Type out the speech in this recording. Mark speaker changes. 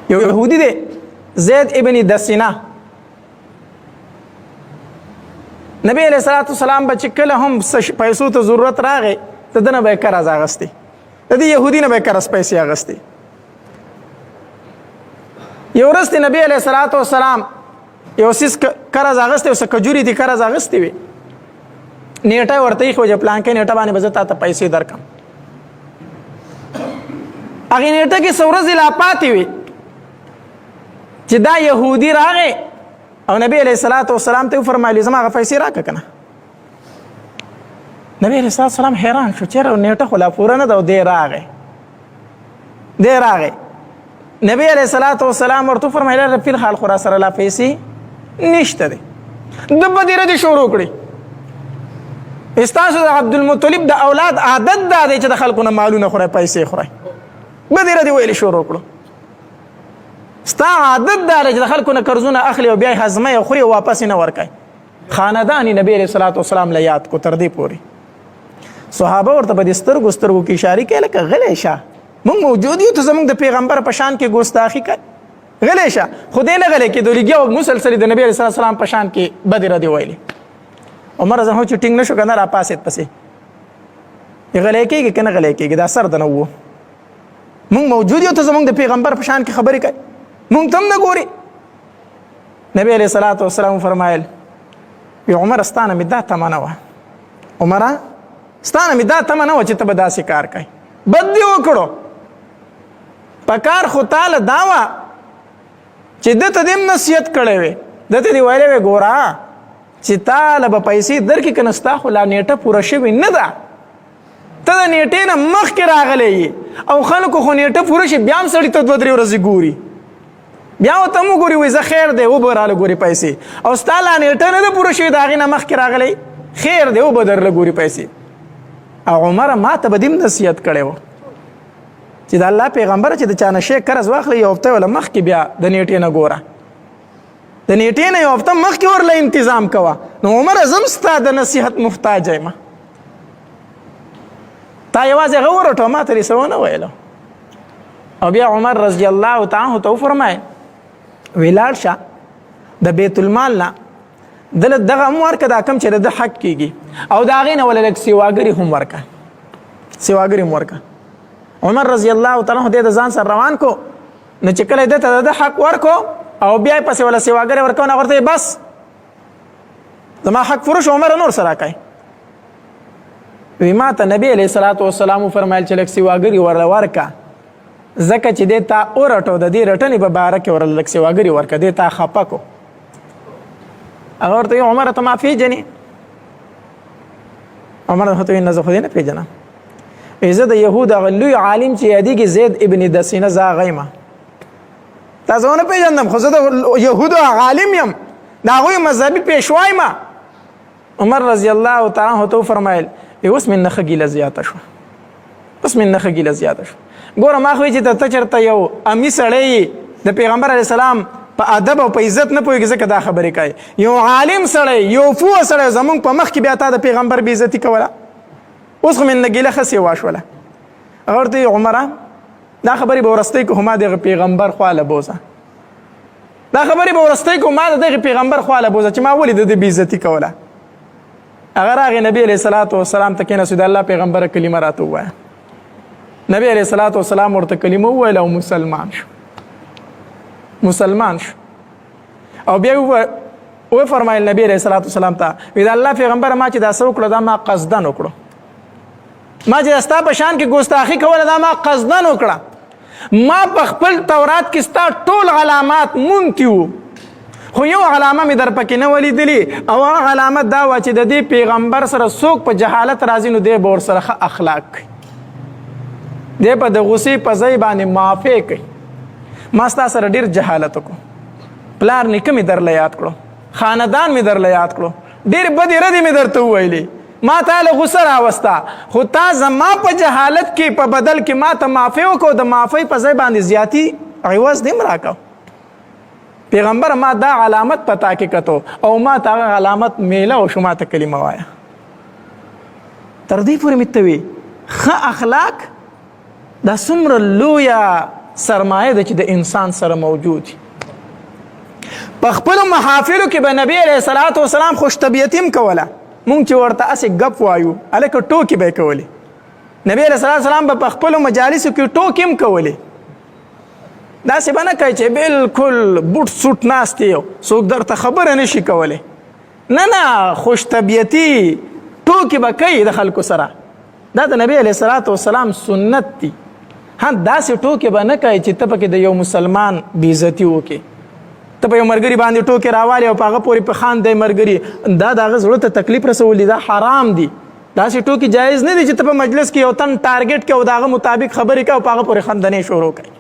Speaker 1: یو يهودي دی، زید ابن دسینه. نبی علیہ الصلوۃ والسلام به چې کله هم پیسو ته ضرورت راغی، ته دنه به قرض اغستی، د دې يهودي نه به قرض پیسې اغستی. یو ورځ نبی علیہ الصلوۃ والسلام یو سیس قرض اغستی او څه کجوري دي قرض اغستی وي، نیټه ورته یې خو پلان کې نیټه باندې به زه تاته پیسې درکم. هغه نیټه کې څو ورځې لا پاتې وي چې دا يهودي راغی او نبی علیہ الصلوۃ والسلام ته فرمایلی، زما هغه پیسې راکړه کنه. نبی علیہ الصلوۃ والسلام حیران شو، چیرې نیټه خو لا پوره نه ده او دی راغی، دی راغی. نبی علیہ الصلوۃ والسلام ورته فرمایل، فی الحال خو را سره لا پیسې نشته دی. د بدیره دي شروع کړي. استاسو د عبد المطلب د اولاد عادت دا دی چې د خلکو نه مالونه خوري، پیسې خوري. بدیره دی ویل شروع کړو، ستا عادت دا دی چې د خلکو نه قرضونه اخلي او بیا یې هضمه او خوري او واپس نه ورکوي. خاندان نبی علیہ الصلوۃ والسلام له یاد کو. تر دې پورې صحابه ورته په دې سترګو سترګو کې اشاره کوي لکه غلی شه، موږ موجود یو، ته زموږ د پیغمبر په شان کې ګستاخي کوي، غلی شه. خو دی نه غلی کېدو، لګیا او مسلسل د نبی علیه السلام په شان کې بدې ردې ویلې. عمر رضی الله چې ټینګ نه شو که نه، راپاڅېد پسې، غلی کېږي که نه غلی کېږي، دا سر د نه وو، موږ موجود یو، ته زموږ د پیغمبر په شان کې خبرې کوي، موږ ته هم نه ګوري. نبی علیه الصلاة والسلام فرمایل، وی عمر، ستانه مې دا تمه نه وه، عمره ستانه مې دا تمه نه وه چې ته به داسې کار کوي، بد دې وکړو. په کار خو تاله دا وه چې ده ته دې هم نصیحت کړی وي، ده ته دې ویلی وی، ګوره چې تاله به پیسې درکړي که نه، ستا خو لا نیټه پوره شوې نه ده، ته د نیټې نه مخکې راغلی یې، او خلکو خو نیټه پوره شي بیا هم سړي ته دوه درې ورځې ګوري، بیا ورته هم وګوري، وایي زه خیر دی، وبه راله ګوري پیسې، او ستا لا نیټه نه ده پوره شوې، د هغې نه مخکې راغلی، خیر دی، وبه درله ګوري پیسې. او عمره ما ته به دې هم نصیحت کړی و چې د الله پیغمبر چې د چا نه شی قرض واخلي، یو هفته وله مخکې بیا د نیټې نه ګوره، د نیټې نه یو هفته مخکې ورله انتظام کوه. نو عمر زم ستا د نصیحت محتاج یم، تا یوازې هغه ورټو، ما ته یې څه ونه ویلو. او بیا عمر رضی الله تعالی عنہ ته وفرمایل، ولاړ شه د بیت المال نه دله دغه هم ورکه، دا کم چې د حق کیږي، او د هغې نه وله لږ سیواګري هم ورکه، سیواګري هم ورکه. عمر رضی الله تعالی عنہ د ځان سره روان کو، نو چې کله ده ته د حق ورکو او بیا یې پسې وله سیواګري ورکو، نو ورته بس زما حق پوره شو، عمر نور سره کوي. وی ما ته نبی علیہ الصلوۃ والسلام فرمایل چې لږ سیواګري ورله ورکه، ځکه چې دې تا اورټو، د دې رټنې په باره کې ورله لږ سیواګري ورکه، دې تا خپه کو. هغه ورته عمر ته ما پیژنې؟ عمر ته نه، زه خو دې نه پیژنم. زه د یهود هغه لوی عالم چې یادېږي زید ابن دسینه، زه هغه یم. تاسو نه پیژندم، خو زه د یهودو عالم یم، د هغوی مذهبي پیشوا یم. عمر رضی الله تعالی عنہ ته فرمایل، اوس مې نخه ګیله زیاته شوه، اوس مې نخه ګیله زیاته شوه. ګوره ما خو چې ته چېرته یو امي سړی د پیغمبر علیه السلام په ادب او په عزت نه پوهېږي، ځکه دا خبرې کوي. یو عالم سړی، یو پوه سړی زمونږ په مخ کې بیا تا د پیغمبر بې عزتي کوله، اوس خو مې نه ګیله ښه سیوا شوله. هغه ورته عمره دا خبرې به ورستۍ کو، ما دغه پیغمبر خواله بوزه، دا خبرې به ورستۍ کو، ما دغه پیغمبر خواله بوزه چې ما ولې د دې بې عزتي کوله. هغه راغی نبی علیه الصلاة والسلام ته کېناست، د الله پیغمبر کلمه راته ووایه. نبی علیه الصلاة والسلام ورته کلمه وویله او مسلمان شو، مسلمان شو. او بیا و فرمایل نبی علیه الصلاة والسلام ته، وی د الله پیغمبر ما چې دا څه وکړو، دا ما قصدن وکړو، ما چې ستا په شان کې ګستاخي کوله، دا ما قصدن وکړه. ما په خپل تورات کې ستا ټول علامات مونتي وو، خو یو علامه مې در پکې نه ولیدلې، او هغه علامه دا وه چې د دې پیغمبر سره څوک په جهالت راځي نو دی به ورسره ښه اخلاق کوي، دی به د غصې په ځای باندې معافی کوي. ما ستا سره ډېر جهالت وکړو، پلار نیکه مې درله یاد کړو، خاندان مې درله یاد کړو، ډېر بدې ردې مې درته وویلې، ما تا له غصه راوسته، خو تا زما په جهالت کې په بدل کې ما ته معافي وکړو، د معافۍ په ځای باندې زیاتی عوض دې هم راکړ. پیغمبر ما دا علامت په تا کې کتو او ما ته هغه علامت میله او شو، ما ته کلمه وایه. تر دې پورې مې ته وي ښه اخلاق دا څومره لویه سرمایه ده چې د انسان سره موجود په خپل محافلو کې به نبی علیه الصلاۃ والسلام خوش طبیعتیم کوله. مونږ چې ورته اسې غپ وایو، الکه ټوکی به کولې. نبی علیه الصلاۃ والسلام به په خپل مجالسو کې ټوکی هم کولې. داسې به نه کوي چې بالکل بوټ سوټ ناست یو څوک درته خبره نشي کولی. نه نه، خوش طبیعتي ټوکې به کوي د خلکو سره. دا د نبی علیه الصلاۃ والسلام سنت دی. ها، داسې ټوکې به نه کوي چې ته پکې د یو مسلمان بېعزتي وکړې، ته په یو مرګري باندې ټوکې راوالې او په هغه پورې په خان دی مرګري، دا د هغه زړه ته تکلیف رسول دي، دا حرام دي. داسې ټوکې جایز نه دي چې ته په مجلس کې یو تن ټارګټ کې او د هغه مطابق خبرې کوي او په هغه پورې خندنې شروع کوي.